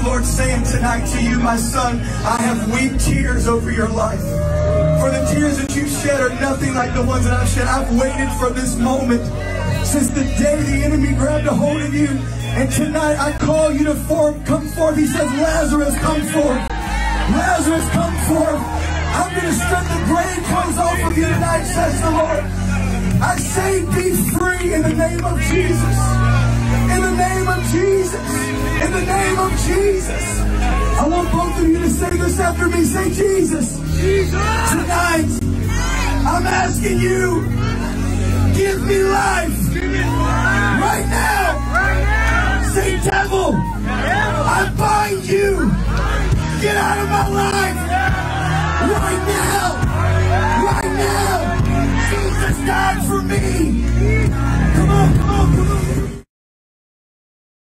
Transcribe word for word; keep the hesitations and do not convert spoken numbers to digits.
Lord saying tonight to you, my son, I have wept tears over your life. For the tears that you've shed are nothing like the ones that I've shed. I've waited for this moment since the day the enemy grabbed a hold of you. And tonight I call you to form, come forth. He says, Lazarus, come forth. Lazarus, come forth. I'm going to strip the grave clothes off of you tonight, says the Lord. I say, be free in the name of Jesus. In the name of Jesus. In the name of Jesus. I want both of you to say this after me. Say, Jesus. Jesus. Tonight, I'm asking you, give me life. Give me life. Right now. Right now. Say, devil, devil, I bind you. Get out of my life. Right now. Right now. Jesus died for me. Come on, come on, come on.